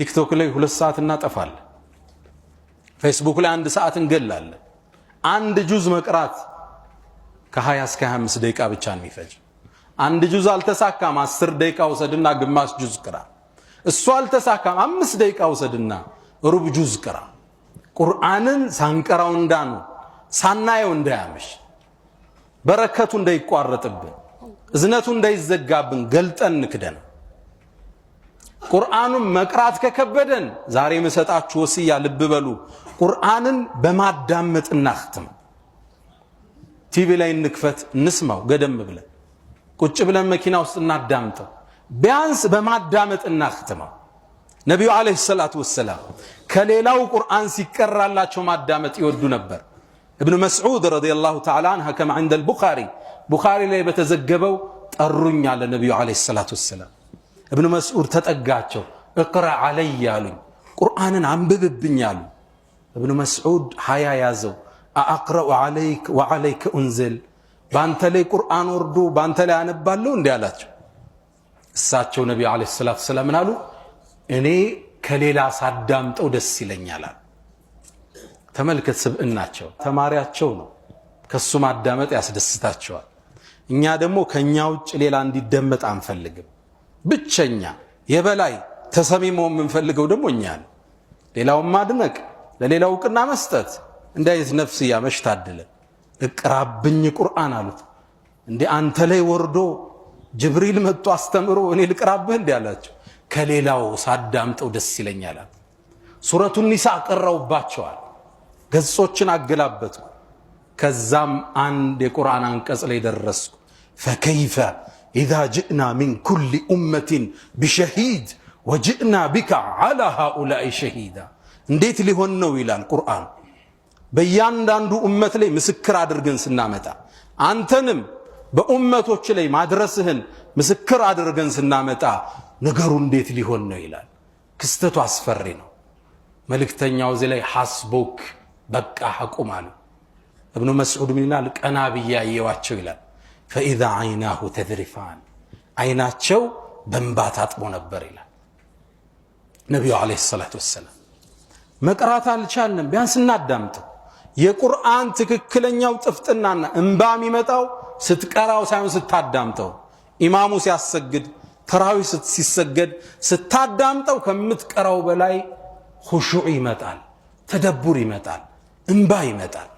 ቲክቶክ ላይ 2 ሰዓት እናጠፋለን። ፌስቡክ ላይ አንድ ሰዓት እንገላለን። አንድ ጁዝ መቅራት ከ20 እስከ 25 ደቂቃ ብቻ ነው የሚፈጅ። አንድ ጁዝ አልተሳካም፣ 10 ደቂቃ ውሰድና ግማሽ ጁዝ ቅራ። እሱ አልተሳካም፣ 5 ደቂቃ ውሰድና ሩብ ጁዝ ቅራ። ቁርአንን ሳንቀራው እንዳኑ ሳናየው እንዳያመሽ፣ በረከቱ እንዳይቋረጥብን፣ እዝነቱ እንዳይዘጋብን ገልጠን ንክደን። ቁርአኑን መቅራት ከከበደን ዛሬ የምሰጣችሁ ወስያ ልብ በሉ። ቁርአንን በማዳመጥ እናኽትም። ቲቪ ላይ እንክፈት፣ እንስማው፣ ገደም ብለን ቁጭ ብለን መኪና ውስጥ እናዳምጠው። ቢያንስ በማዳመጥ እናኽትመው። ነቢዩ عليه الصلاة والسلام ከሌላው ቁርአን ሲቀራላቸው ማዳመጥ ይወዱ ነበር። እብኑ መስዑድ رضي الله تعالى عنه كما عند البخاري፣ ቡኻሪ ላይ በተዘገበው ጠሩኝ አለ ነቢዩ عليه الصلاة والسلام። እብኑ መስዑድ ተጠጋቸው። اقرأ علي አሉኝ፣ ቁርአንን አንብብብኝ አሉ። እብኑ መስዑድ ሀያ ያዘው። أأقرأ عليك وعليك أنزل፣ በአንተ ላይ ቁርአን ወርዶ በአንተ ላይ አነባለሁ እንዲህ አላቸው። እሳቸው ነቢዩ عليه الصلاة والسلام ምን አሉ? እኔ ከሌላ ሳዳምጠው ደስ ይለኛል አሉ። ተመልከት ስብዕናቸው፣ ተማሪያቸው ነው። ከሱ ማዳመጥ ያስደስታቸዋል። እኛ ደግሞ ከእኛ ውጭ ሌላ እንዲደመጥ አንፈልግም። ብቸኛ የበላይ ተሰሚ መሆን የምንፈልገው ደግሞ እኛ ነው። ሌላውን ማድነቅ፣ ለሌላው እውቅና መስጠት እንዲህ አይነት ነፍስያ መች ታድለን። እቅራብኝ ቁርአን አሉት። እንዴ አንተ ላይ ወርዶ ጅብሪል መጥቶ አስተምሮ እኔ ልቅራብህ እንዲህ አላቸው። ከሌላው ሳዳምጠው ደስ ይለኛል። ሱረቱ ኒሳ ቀረውባቸዋል። ገጾችን አገላበጥኩ። ከዛም አንድ የቁርአን አንቀጽ ላይ ደረስኩ። فكيف إذا جئنا من كل أمة بشهيد وجئنا بك على هؤلاء شهيدا። እንዴት ሊሆን ነው ይላል ቁርአን። በእያንዳንዱ ኡመት ላይ ምስክር አድርገን ስናመጣ፣ አንተንም በኡመቶች ላይ ማድረስህን ምስክር አድርገን ስናመጣ ነገሩ እንዴት ሊሆን ነው ይላል። ክስተቱ አስፈሪ ነው። መልእክተኛው እዚህ ላይ حسبك፣ በቃ አቁም አሉ። እብኑ መስዑድ ምን ይላል? ቀና ብዬ አየዋቸው ይላል። فإذا عيناه تذرفان፣ አይናቸው በእንባ ታጥቦ ነበር ይላል ነቢዩ عليه الصلاة والسلام። መቅራት አልቻልንም፣ ቢያንስ እናዳምጠው። የቁርአን ትክክለኛው ጥፍጥናና እንባ የሚመጣው ስትቀራው ሳይሆን ስታዳምጠው። ኢማሙ ሲያሰግድ፣ ተራዊ ሲሰገድ ስታዳምጠው ከምትቀራው በላይ ሁሹዕ ይመጣል፣ ተደቡር ይመጣል፣ እንባ ይመጣል።